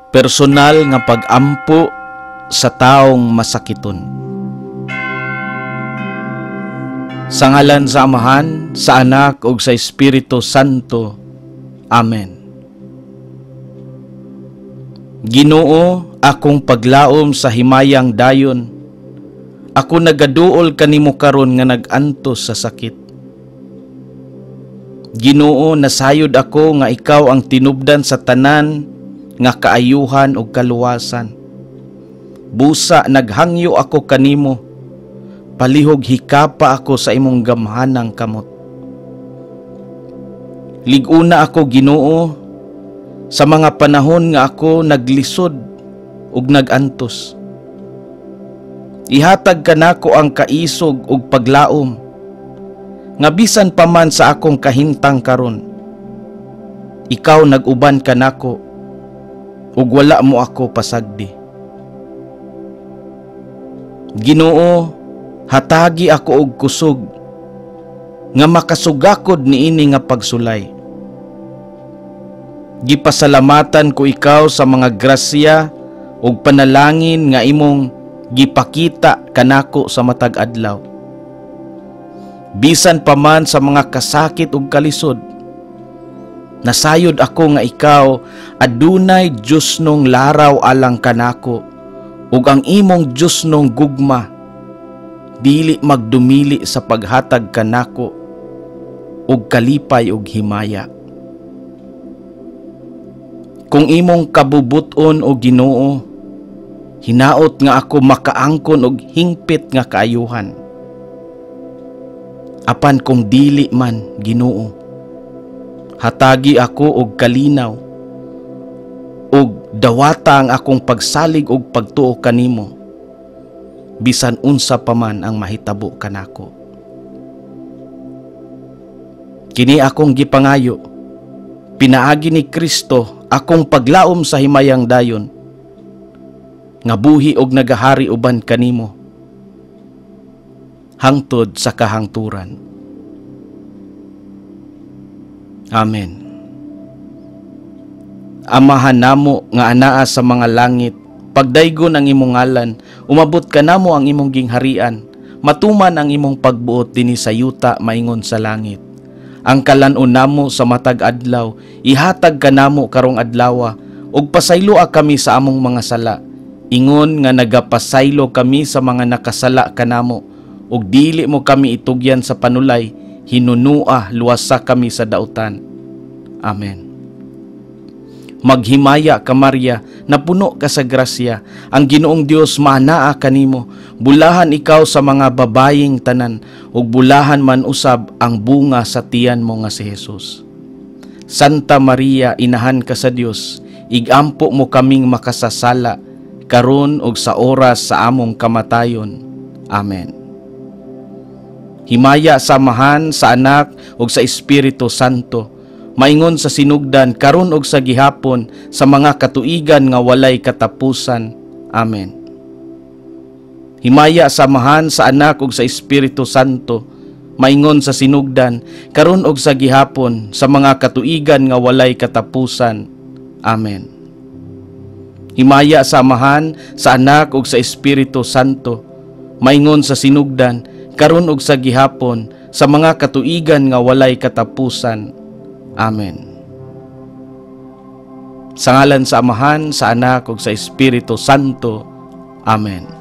Personal nga pag-ampo sa taong masakiton. Sa ngalan sa Amahan, sa Anak ug sa Espiritu Santo. Amen. Ginoo, akong paglaom sa himayang dayon. Ako nagaduol kanimo karon nga nag-antos sa sakit. Ginoo, nasayod ako nga ikaw ang tinubdan sa tanan nga kaayuhan ug kaluwasan. Busa naghangyo ako kanimo, palihog hikapa ako sa imong gamhanang kamot. Lig-una ako, Ginoo, sa mga panahon nga ako naglisod ug nagantos. Ihatag kanako ang kaisog ug paglaom nga bisan pa man sa akong kahintang karon, ikaw nag-uban kanako ug wala mo ako pasagdi. Ginoo, hatagi ako og kusog nga makasugakod niini nga pagsulay. Gipasalamatan ko ikaw sa mga grasya ug panalangin nga imong gipakita kanako sa matag adlaw. Bisan pa man sa mga kasakit ug kalisod, nasayod ako nga ikaw adunay Diyosnong laraw alang kanako ug ang imong Diyosnong gugma dili magdumili sa paghatag kanako og kalipay ug himaya. Kung imong kabubuton, o Ginoo, hinaot nga ako makaangkon og hingpit nga kaayuhan. Apan kung dili man, Ginoo, hatagi ako og kalinaw ug dawata ang akong pagsalig og pagtuo kanimo bisan unsa pa man ang mahitabo kanako. Kini akong gipangayo pinaagi ni Kristo, akong paglaom sa himayang dayon, nga buhi og nagahari uban kanimo hangtod sa kahangturan. Amen. Amahan namo nga anaa sa mga langit, pagdaygon ang imong ngalan, umabot kanamo ang imong gingharian, matuman ang imong pagbuot dinhi sa yuta maingon sa langit. Ang kalan-on namo sa matag adlaw, ihatag kanamo karong adlawa, ug pasayloa kami sa among mga sala, ingon nga nagapasaylo kami sa mga nakasala kanamo, ug dili mo kami itugyan sa panulay, hinunua luwasa kami sa dautan. Amen. Maghimaya ka, Maria, napuno ka sa grasya, ang Ginoong Dios maanaa kanimo, bulahan ikaw sa mga babayeng tanan, ug bulahan man usab ang bunga sa tiyan mo nga si Jesus. Santa Maria, inahan ka sa Dios, igampo mo kaming makasasala, karon ug sa oras sa among kamatayon. Amen. Himaya sa Amahan, sa Anak, ug sa Espiritu Santo, maingon sa sinugdan, karon og sa gihapon, sa mga katuigan nga walay katapusan. Amen. Himaya sa Amahan, sa Anak ug sa Espiritu Santo, maingon sa sinugdan, karon og sa gihapon, sa mga katuigan nga walay katapusan. Amen. Himaya sa Amahan, sa Anak ug sa Espiritu Santo, maingon sa sinugdan, karon og sa gihapon, sa mga katuigan nga walay katapusan. Amen. Sa ngalan sa Amahan, sa Anak ug sa Espiritu Santo. Amen.